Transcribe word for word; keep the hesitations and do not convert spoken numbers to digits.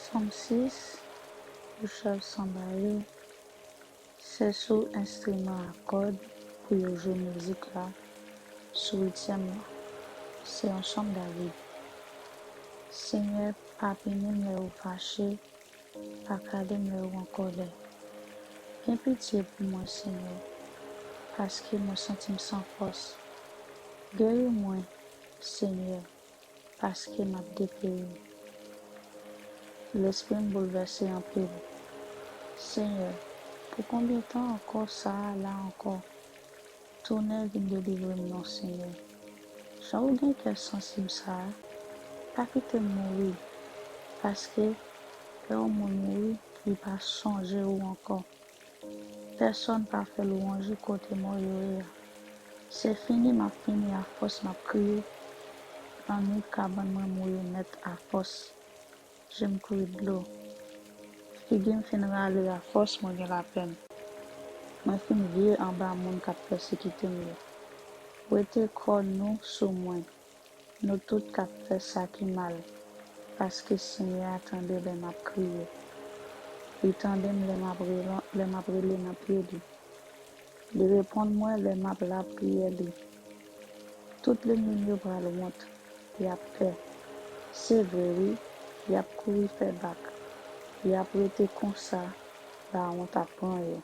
Sòm sis, pou chèf sanba yo, se sou enstriman a kòd pou yo jwe mizik la, sou rityèm la. Se yon sòm David. Senyè, pa pini m lè ou fache, pa kale m lè ou an kòlè. Gen pitye pou mwen, Senyè, paske mwen santi m san fòs. Geri mwen, Senyè, paske m ap deperi. Lespri m boulvèse anpil. Senyè, pou konbyen tan ankò sa a la ankò? Tounen vin delivre m non, Senyè. Jan ou gen kè sansib sa a, pa kite m mouri, paske lè yon moun mouri, li pa sonje ou ankò. Pèsòn pa fè lwanj ou kote mò yo ye a. Se fini m ap fini, afòs m ap kriye. Lannwit kabann mwen mouye nèt afòs. Je m kouri dlo. Figi m fin rale afòs mwen gen lapèn. Mwen fin vye anba moun k ap pèsekite m yo. Wete kò nou sou mwen, nou tout k ap fè sa ki mal, paske Senyè a tande lè m ap kriye. Li tande m lè m ap rele, lè m ap rele nan pye li. Li reponn mwen lè m ap lapriyè li. Tout lènmi m yo pral wont, y ap pè. Se vre, wi, y ap kouri fè bak. Y ap rete konsa, lawont ap pran yo.